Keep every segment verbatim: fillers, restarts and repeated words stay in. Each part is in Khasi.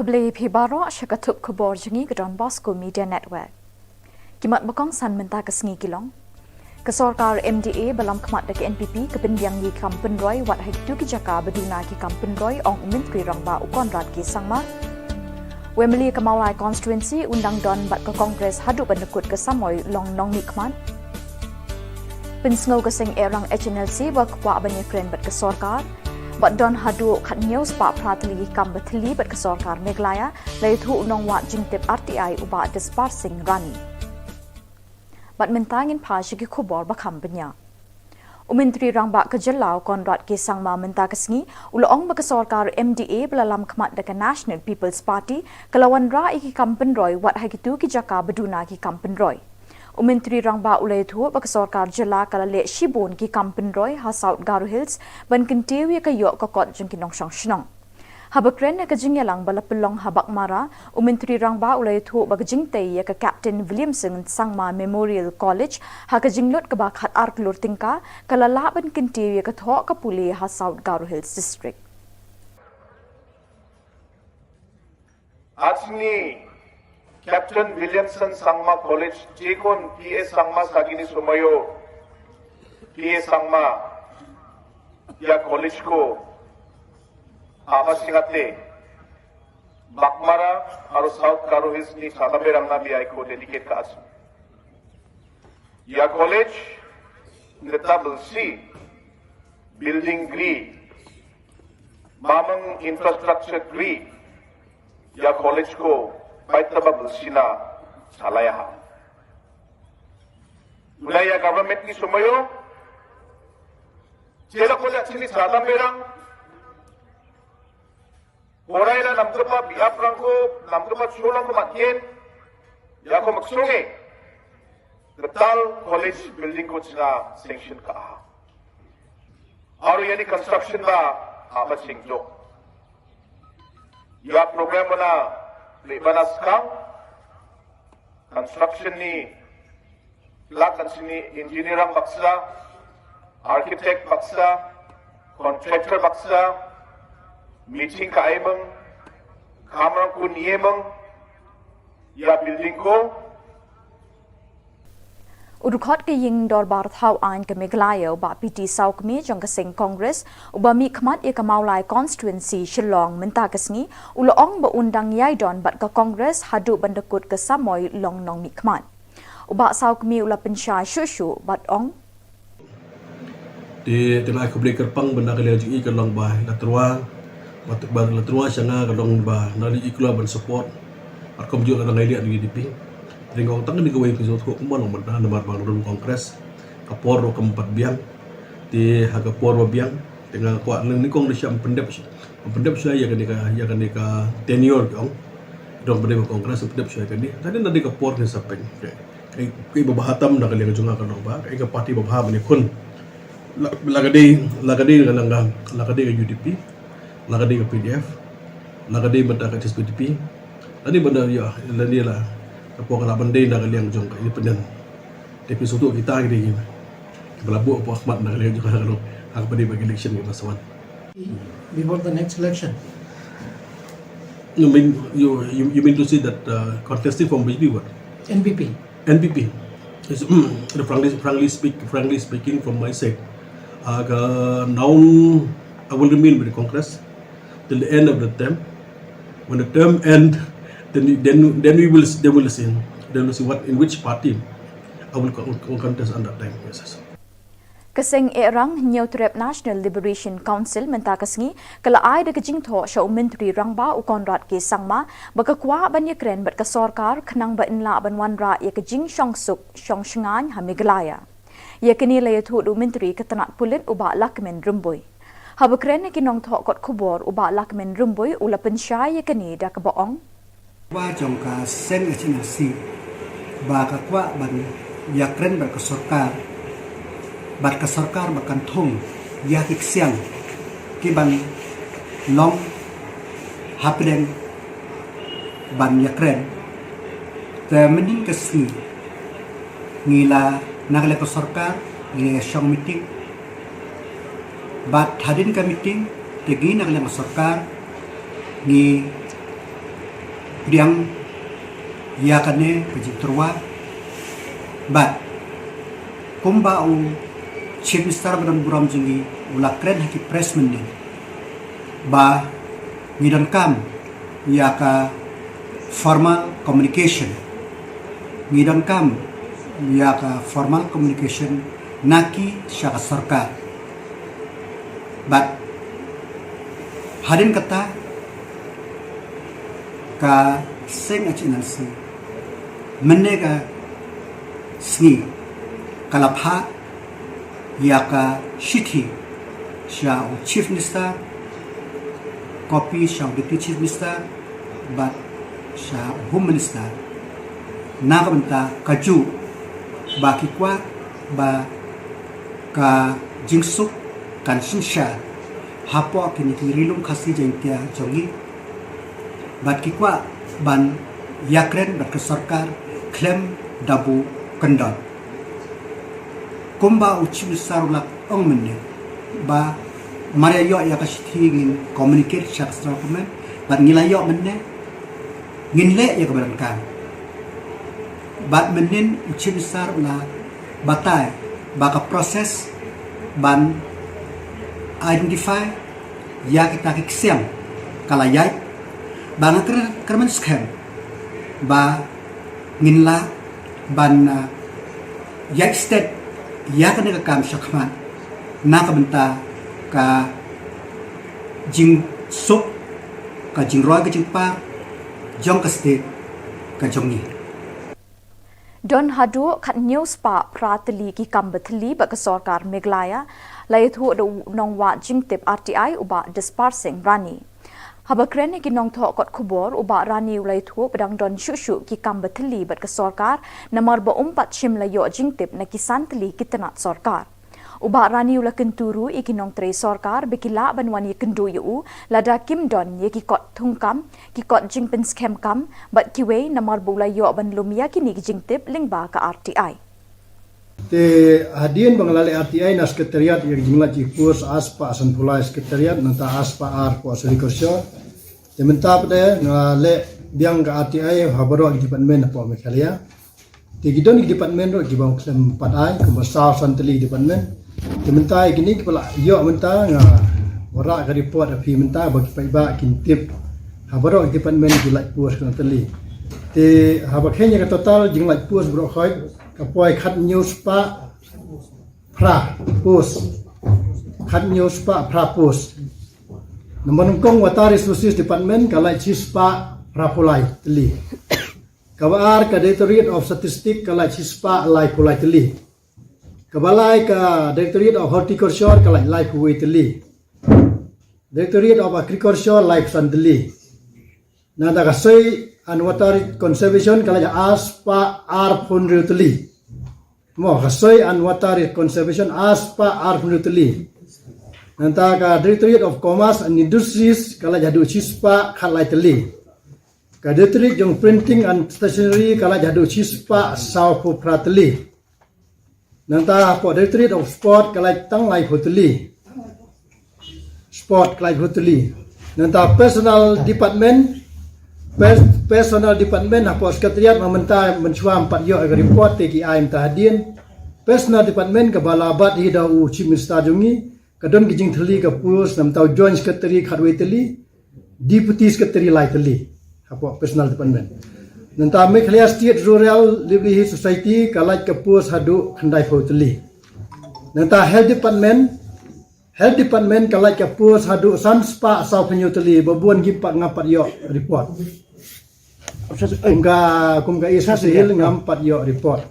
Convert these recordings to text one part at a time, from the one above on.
Lei phi baroh sha ka thup khubor jong ngi ka Don Bosco Media Network. Ki mat ba kongsan mynta ka sngi ki long: Ka sorkar M D A ba lam khmat da ka N P P ka pynbiang ïa ki kam pynroi wat ha kito ki jaka ba duna ki kam pynroi, ong u Myntri Rangbah u Conrad K Sangma. U M L A ka Mawlai constituency un dang don bad ka Congress haduh ban da kut ka samoi long nongmihkhmat. Pynsngew ka seng Ehrang H N L C ba kwah ban ïakren bad ka sorkar. Bad don haduh khatñiew spah phra tylli ki kam ba thylli bad ka sorkar Meghalaya, la ïathuh u nongwad jingtip R T I u Bah Dispar Singh Rani. Bad mynta ngin phai sha ki khubor ba kham bniah. U Myntri Rangbah ka jylla u Conrad K Sangma mynta ka sngi u la ong ba ka sorkar M D A ba la lam khmat da ka National People's Party ka la wanrah ïa ki kam pynroi wat ha kito ki jaka ba duna ki kam pynroi. U Myntri Rangbah u la ïathuh ba ka sorkar jylla ka la leh shibun ki kam pynroi ha South Garo Hills ban kyntiew ïa ka ïoh ka kot jong ki nongshong shnong. Haba kren ha ka jingïalang ba la pynlong ha Baghmara, u Myntri Rangbah u la ïathuh ba ka jingtei ïa ka Captain Williamson Sangma Memorial College ha ka jinglut kaba khatar klur tyngka ka la lah ban kyntiew ïa ka thoh ka pule ha South Garo Hills District. Ajni Captain Williamson Sangma College, jekon P A Sangma sagini somoio, P A Sangma, ïa college ko, ama singate, Baghmara, aro South Garo Hills ni Sadamberang na biai ko dedicate ka ajni. Ïa college, neta bel si, building gri, mamang infrastructure gri, ïa college ko, paita ba bel sina, salaya ha. Una ïa government ni somoio, jela ko ïa sini Sadamberang, Korai la nam kepa biap rangko, nam kepa chulang ko matien, ïa ko maksonge. Betal college building ko china sanction ka. Aro yani construction ba, apa singjo. Ïa program mana, le bana skang, construction ni, plak kan sini engineer ang baksa, architect baksa, contractor baksa, meeting ka aimang, kamrang kun yemang, ïa building ko. U dkhot ka ïing dorbar thaw aiñ ka Meghalaya u Bah P T Sawkmie jong ka seng Congress, uba mihkhmat ïa ka Mawlai constituency Shillong mynta ka sngi, u la ong ba un dang ïai don bad ka Congress haduh ban da kut ka samoi long nongmihkhmat. U Bah Sawkmie u la pynshai shuh shuh bad ong. Te, te nga ai khublei kyrpang ba na ka liang jong i ka long ba la tyrwa, ba, ba la tyrwa sha nga ka long ba na li i kloi ban support. Bad kumjuh la dang ai liang U D P. Te nga ong tang ni kawei phi sngewthuh kumba long mynta namar ba nga rung Congress. Ka por ruh kam pat biang. Te ha ka por ba biang. Te nga kwah leng ni kong da sham pyndep. Pyndep shuwa ïa kane ka, ïa kane ka tenure ki ong. Dang pyndep Congress pyndep shuwa ïa kane. Tadi na dei ka por ne sa pyn. Ka, ka ba bha tam na ka liang jong nga ka long ba. Ka, ka party ba bha mane khun. La, la ka dei, la ka dei ka lang ka, la ka dei ka U D P. La ka dei ka P D F. La ka dei mynta ka H S P D P. La dei mynta ïa, la dei la. Ka por ka la ban dei na ka liang jong ka independent. Te phi sngewthuh kita ki dei ki ba la buh hapoh khmat na ka liang jong ka long ha kaba dei ba ki election ki ba sa wan. Before the next election. You mean, you, you, you mean to say that, uh, contesting from B J P what? N P P. N P P. It's, the frankly, frankly speak, frankly speaking, from my side, uh, ka, now I will remain with the Congress till the end of the term. When the term end, then we, then, then we will, then we'll see, then we'll see what, in which party I will co-, will contest at that time. Yes, yes. Ka seng Ehrang Hynñiewtrep National Liberation Council mynta ka sngi ka la ai da ka jingthoh sha u Myntri Rangbah u Conrad K Sangma ba ka kwah ban ïakren bad ka sorkar khnang ba yn lah ban wanrah ïa ka jingshongsuk shongshngaiñ ha Meghalaya. Ïa kane la ïathuh da u Myntri ka tnat pulit u Bah Lahkmen Rymbui. Haba kren ha ki nongthoh kot khubor u Bah Lahkmen Rymbui u la pynshai ïa kane da kaba ong. Wa jong ka seng H N L C ba ka kwah ban ïakren bad ka sorkar, bad ka sorkar ba kan thung ïa ki ksiang ki ban long hapdeng ban ïakren. Te mynnin ka sngi ngi la na ka liang ka sorkar ngi la shong meeting. Bad hadien ka meeting te ngi na ka liang ka sorkar ngi Pdiang ïa kane ka jingtyrwa bad kumba u Chief Minister ba don burom jong ngi u la kren ha ki press mynnin ba ngi donkam ïa ka formal communication, ngi donkam ïa ka formal communication na ki sha ka sorkar. Bad hadien kata ka seng H N L C mynne ka sngi ka la phah ïa ka shithi sha u Chief Minister, copy sha u Deputy Chief Minister bad sha u Home Minister, na ka bynta kajuh ba ki kwah ba ka jingsuk kan synshar hapoh kine ki ri lum Khasi Jaiñtia jong ngi bad ki kwah ban ïakren bad ka sorkar khlem da buh kyndon. Kumba u Chief Minister u la ong mynne ba mar ïa ïoh ïa ka shithi ngin communicate sha ka Central Government bad ngi la ïoh mynne, ngin leh ïa kaba donkam. Bad mynnin u Chief Minister u la batai ba ka process ban identify ïa kita ki ksiang ka la ïaid, ba nga kyrmen, kyrmen skhem ba ngin lah ban, ah, ïaid stet ïa kane ka kam shakhmat na ka bynta ka jingsuk, ka jingroi, ka jingpar jong ka state ka jong ngi. Don haduh khathynñiew spah phra tylli ki kam ba thylli bad ka sorkar Meghalaya, la ïathuh da u nongwad jingtip R T I u Bah Dispar Singh Rani. Haba kren ïa ki nongthoh kot khubor, u Bah Rani u la ïathuh ba dang don shuh shuh ki kam ba thylli bad ka sorkar, namar ba um pat shym la ïoh jingtip na ki san tylli ki tnat sorkar. U Bah Rani u la kyntu ruh ïa ki nongtrei sorkar ba ki lah ban wan ïakynduh ïa u lada kim don ïa ki kot thungkam, ki kot jingpynskhem kam bad kiwei, namar ba u la ïoh ban lum ïa kine ki jingtip lyngba ka R T I. Te hadien ba nga la leh R T I na Secretariat ïa ka jinglait ki post ar spah sanphew lai Secretariat, nangta ar spah ar post Agriculture. Te mynta pat nga leh biang ka R T I ha baroh ki department hapoh Meghalaya. Te ki don ki department ruh kiba khlem pat ai, kumba saw san tylli department. Te mynta ïa kine kiba la ïoh mynta nga wanrah ka report ha phi mynta ba ki paidbah kin tip ha baroh ki department ki lait post kane tylli. Te haba kheiñ ïa ka total jinglait post baroh khoit ka poi khathynñiew spah phra post. Khathynñiew spah phra post. Namar nyngkong Water Resources Department ka lait shi spah phra phew lai tylli. Kaba ar ka Directorate of Statistics ka lait shi spah laiphew lai tylli. Kaba lai ka Directorate of Horticulture ka lait laiphew wei tylli. Directorate of Agriculture laiphew san tylli. Nangta ka Soil and Water Conservation ka lait ar spah arphew hynriew tylli. Mo, ka Soil and Water Conservation ar spah arphew hynriew tylli. Nangta ka Directorate of Commerce and Industries ka lait haduh shi spah khatlai tylli. Ka Directorate jong Printing and Stationery ka lait haduh shi spah sawphew phra tylli. Nangta hapoh Directorate of Sport ka lait tang laiphew tylli. Sport ka laiphew tylli. Nangta Personnel Department, Personnel Department hapoh Secretariat ma mynta mynshuwa ym pat ïoh ïa ka report te ki ai mynta hadien. Personnel Department kaba la bat hi da u Chief Minister jong ngi, ka don ki jingthylli ka post, nangta u Joint Secretary khatwei tylli, Deputy Secretary lai tylli hapoh Personnel Department. Nangta Meghalaya State Rural Livelihood Society ka lait ka post haduh khyndaiphew tylli. Nangta Health Department, Health Department ka lait ka post haduh san spah sawphew hynñiew tylli, ba bun ngim pat, ngam pat ïoh report. Kum ka, kum ka East Khasi Hills ngam pat ïoh report.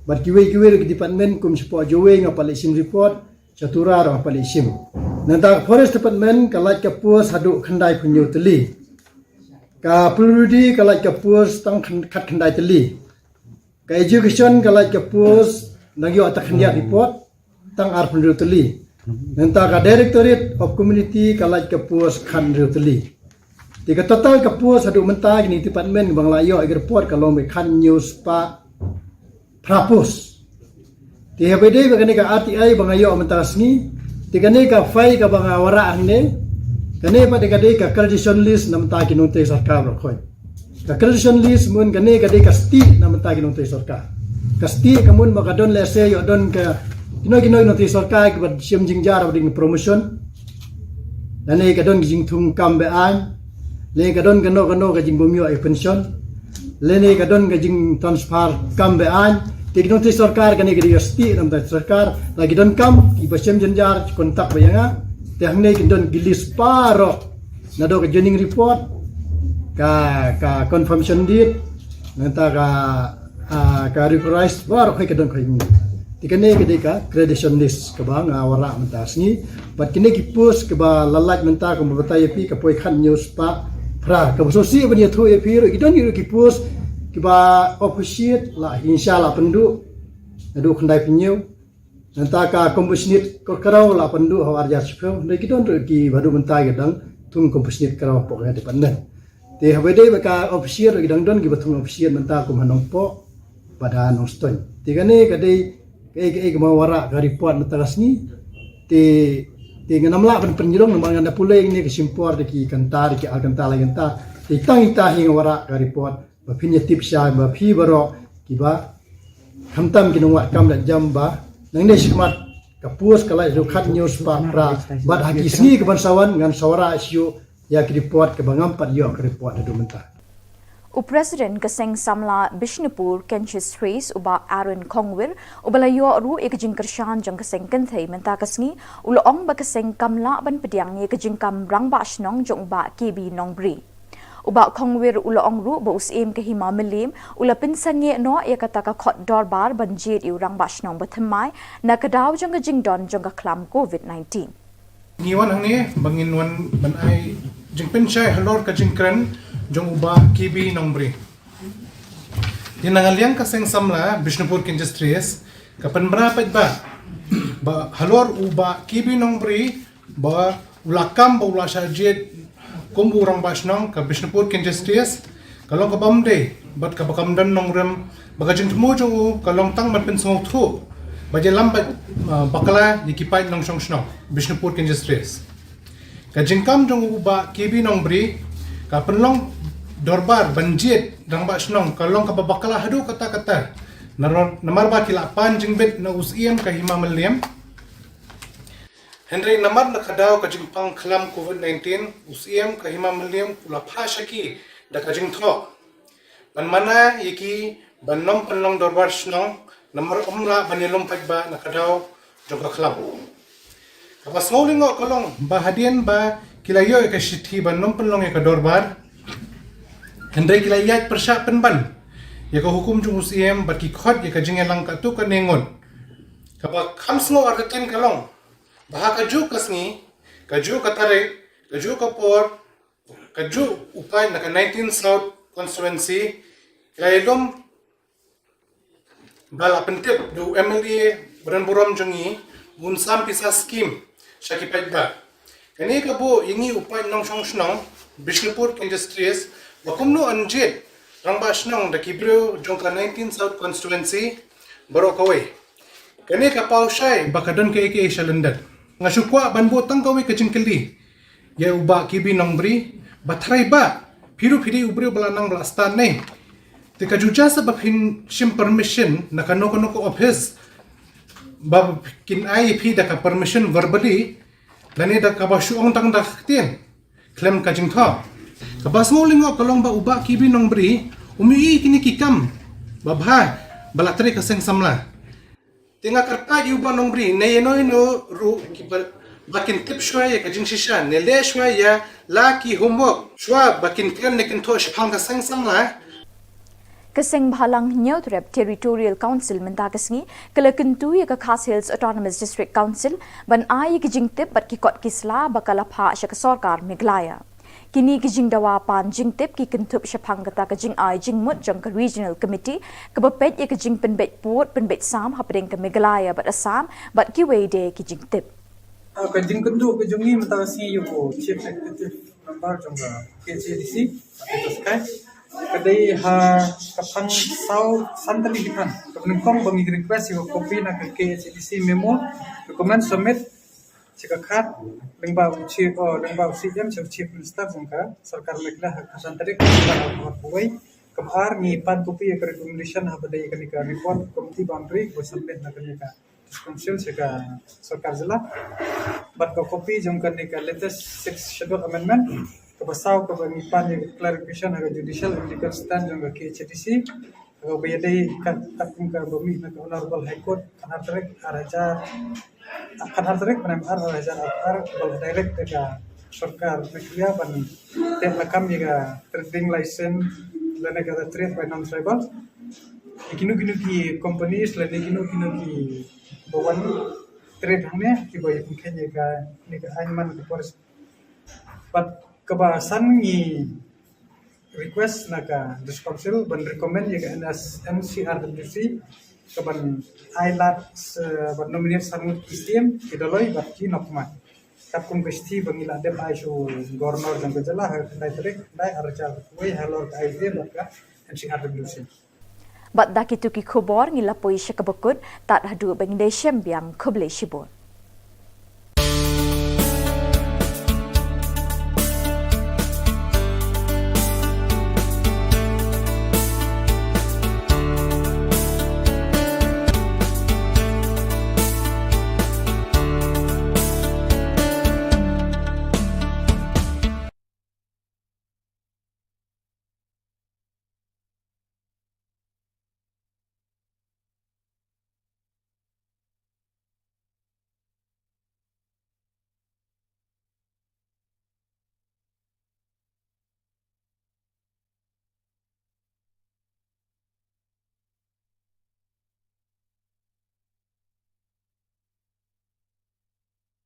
Bad kiwei kiwei ki department kum shapoh Jowai ngam pat leit shim report. Sha Tura ruh ngam pat leit shim. Nangta ka Forest Department ka lait ka post haduh khyndaiphew hynñiew tylli. Ka P W D ka lait ka post tang khatkhyndai tylli. Ka Education ka lait ka post, dang ïoh tang khyndiat report, tang arphew hynriew tylli. Nangta ka Directorate of Community ka lait ka post khathynriew tylli. Te ka total ka post haduh mynta kine ki department ba nga la ïoh ïa ka report ka long ba khathynñiew spah phra post. Te haba ïadei bad kane ka R T I ba nga ïoh mynta ka sngi, te kane ka file kaba nga wanrah hangne, kane pat te ka dei ka graduation list na bynta ki nongtrei sorkar baroh khoit. Ka gradation list myn kane ka dei ka stieh na bynta ki nongtrei sorkar. Ka stieh ka myn ba ka don lehse ïoh don ka kino kino ki nongtrei sorkar kiba shim jingjar ba dei promotion. Lane ka don ka jingthung kam be-aiñ. Lane ka don kano kano ka jingbym ïoh ïa pension. Lane ka don ka jingtransfer kam be-aiñ. Te ki nongtrei sorkar kane ka dei ka stieh na bynta sorkar. La ki don kam kiba shim jingjar ki contact beit ïa nga. Te hangne ki don ki list baroh. Naduh ka joining report, ka, ka confirmation deed, nangta ka, ah, ka request, baroh khoit ka don khoit ngi. Te kane ka dei ka gradation list kaba nga wanrah mynta sngi. Bad kine ki post kaba la lait mynta kumba batai ïa phi ka poi khathynñiew spah phra. Kaba sngewsih ban ïathuh ïa phi ruh ki don ruh ki post kiba officiate la hi sha la pynduh. Naduh khyndai phew hynñiew. Nangta ka compassionate kyrkhu la pynduh ha u ar hajar shiphew, hynrei ki don ruh kiba haduh mynta ki dang thung compassionate kyrkhu hapoh ka department. Te haba dei ba ka officiate ruh ki dang don kiba thung officiate mynta kum ha Nongpoh bad ha Nongstoiñ. Te kane ka dei kaei kaei kaba wanrah ka report mynta ka sngi. Te, te ngam lah ban pynjulong namar ngan da pule ïa kine ki shim por da ki kynta da ki ar kynta lai kynta. Te tang ita hi nga wanrah ka report. Ba phin ïa tip shai ba phi baroh kiba khamtam ki nongwad kam la jam ba nangne shakhmat ka post ka la ïoh khathynñiew spah phra bad ha ki sngi kaban sa wan ngan sa wanrah shuh ïa ki report kaba ngam pat ïoh ka report haduh mynta. U President ka Seng Samla Bishnupur Kainshish Hills u Bah Aaron Khongwir uba la ïoh ruh ïa ka jingkyrshan jong ka seng kynthei mynta ka sngi u la ong ba ka seng kam lah ban pdiang ïa ka jingkam rangbah shnong jong u Bah K B Nongbri. U Bah Khongwir u la ong ruh ba u Syiem ka Hima Mylliem u la pynsangeh noh ïa kata ka khot dorbar ban jied ïa u rangbah shnong ba thymmai na ka daw jong ka jingdon jong ka khlam covid nineteen. Ngi wan hangne ba ngin wan ban ai jingpynshai halor ka jingkren jong u Bah K B Nongbri. Ïa na nga liang ka Seng Samla Bishnupur Kainshish Hills ka pynbna pat ba, ba halor u Bah K B Nongbri ba u la kam ba u la shah jied kum u rangbah shnong ka Bishnupur Kainshish Hills ka long kaba ym dei bad kaba kam don nongrim ba ka jingthmu jong u ka long tang ban pynsngewthuh ba ïalam ba, ah, bakla ïa ki paid nongshong shnong Bishnupur Kainshish Hills. Ka jingkam jong u Bah K B Nongbri ka pynlong dorbar ban jied rangbah shnong ka long kaba bakla haduh katta katta. Namar, namar ba ki la pan jingbit na u Syiem ka Hima Mylliem. Hynrei namar na ka daw ka jingpang khlam covid nineteen u Syiem ka Hima Mylliem u la phah sha ki da ka jingthoh ban mana ïa ki ban ym pynlong dorbar shnong namar ym lah ban ïalum paidbah na ka daw jong ka khlam. Kaba sngew lyngngoh ka long ba hadien ba ki la ïoh ïa ka shithi ban ym pynlong ïa ka dorbar, hynrei ki la ïaid pyrshah pynban ïa ka hukum jong u Syiem bad ki khot ïa ka jingïalang katto katne ngut. Kaba kham sngew artatien ka long ba ha kajuh ka sngi, kajuh ka tarik, kajuh ka por, kajuh u paid na ka nineteen South Constituency ki la ïalum ba la pyntip da u M L A ba don burom jong ngi ba un sam pisa skim sha ki paidbah. Kane ka buh ïa ngi u paid nongshong shnong Bishnupur Kainshish Hills ba kumno yn jied rangbah shnong da ki briew jong ka nineteen South Constituency baroh kawei. Kane ka paw shai ba ka don kaei kaei sha lyndet. Nga shu kwah ban buh tang kawei ka jingkylli ïa u Bah K B Nongbri ba tharai ba phi ruh phi dei u briew ba la nang ba la stad ne. Te ka ju jia sa ba phin shim permission na kano kano ka office ba kin ai ïa phi da ka permission verbally lane da kaba shu ong tang da ka ktien khlem ka jingthoh. Kaba sngew lyngngoh ka long ba u Bah K B Nongbri um ïohi kine ki kam ba bha ba la trei ka Seng Samla. Te nga kyrpad ïa u Bah Nongbri ne ïano ïano ruh kiba, ba kin tip shuwa ïa ka jingshisha ne leh shuwa ïa la ki homework shuwa ba kin kren ne kin thoh shaphang ka Seng Samla. Ka Seng Bhalang Hynñiewtrep Territorial Council mynta ka sngi ka la kyntu ïa ka Khasi Hills Autonomous District Council ban ai ïa ki jingtip bad ki kot ki sla ba ka la phah sha ka sorkar Meghalaya. Kine ki jingdawa pan jingtip ki kynthup shaphang kata ka jingai jingmut jong ka Regional Committee kaba peit ïa ka jingpynbeit pud pynbeit sam hapdeng ka Meghalaya bad Assam bad kiwei de ki jingtip. Ah, ka jingkynduh ka jong ngi mynta ka sngi ïa u Chief Executive Member jong ka K H A D C, Peter Sky. Ka dei ha ka thang saw san tylli ki thang. Kaba nyngkong ba ngi request ïa ka copy na ka K H A D C memo, recommend submit Sha ka khat, lyngba u chief, oh, lyngba u C M sha u chief minister jong ka sorkar Meghalaya ha ka khatsan tarik, ka khatwei. Kaba ar, ngi pan copy ïa ka recommendation haba dei kane ka report committee boundary ba submit na kane ka district council sha ka sorkar jylla. Bad ka copy jong kane ka latest sixth schedule amendment. Kaba saw, kaba ngi pan ïa ka clarification ha ka judicial and legal stand jong ka K H A D C. Kaba ïadei kat, kat kum kaba mih na ka Honorable High Court, khatar tarik ar hajar, khatar tarik bnai March ar hajar arphew ar, kaba direct da ka sorkar Meghalaya ban teh lakam ïa ka trading license lane ka trade by non-tribal. Ïa kino kino ki companies lane kino kino kiba wan trade hangne kiba ïa pynkheiñ ïa kane ka aiñ man ka forest. Bad kaba san, ngi request na ka district council ban recommend ïa ka N S, N C R W C ka ban ai lad, eh, ban nominate san ngut ki siem, ki Dolloi bad ki Nongkmie. Katkum ka shithi ba ngi la dep ai sha u Governor jong ka jylla ha ka khatar tarik khatar ar hajar arphew wei halor ka I S D A bad ka N C R W C. Bad da kito ki khubor ngi la poi sha kaba kut, tad haduh ba ngin ïashem biang, khublei shibun.